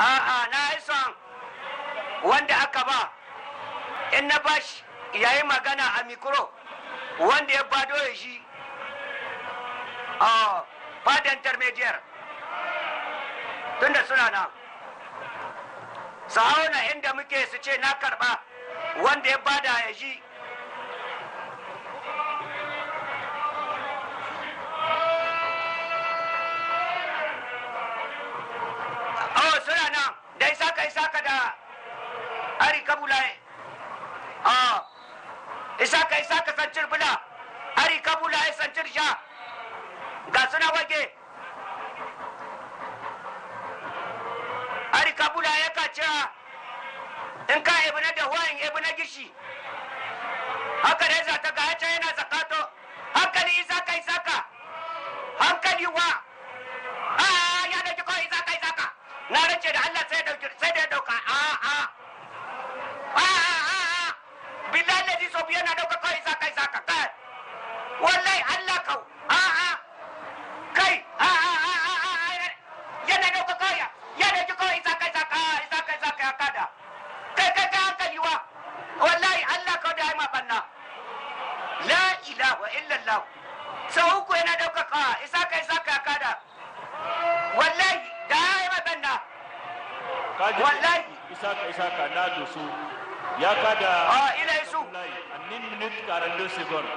A'a, na yi son wanda aka ba, in na bashi yayi magana a micro, wanda ya bado ya shi a fada intermediate, tunda suna nan su hauna inda muke, su ce na karba, wanda ya bada ya ji. Oh, suna nan da Isaka, Isaka da Ari Kabula. Ah, Isaka, Isaka sancir bula, Ari Kabula ya sancir sha. Ga suna wage. Ari Kabula ya kaciya in ka ebi na dahuwa, in ebi na gishi. Haka dai za ta ga ya yana zakato. Hankali, Isaka, Isaka, hankali wa. Ah, ya dauki kawai Isaka, Isaka. Na race da Allah sai dauki, sai da ya dauka. A a a a a a, billahi lazi, so biyan na dauka kawai Isaka, Isaka. Kai, wallahi Allah kau. A a, kai, a a a a a, yana dauka kawai, ya dauki kawai Isaka, Isaka, Isaka, Isaka ya kada. Kai, kai, kai, hankali wa. Wallahi Allah kau da ya ma banna. La ilaha illallah, sau uku yana dauka kawa. Isaka, Isaka ya kada. Wallahi da ya yi ma banna. Kaji. Wallahi. Isaka, Isaka na Doso ya kada. Ah, ila isu. En 1 minute 42 secondes.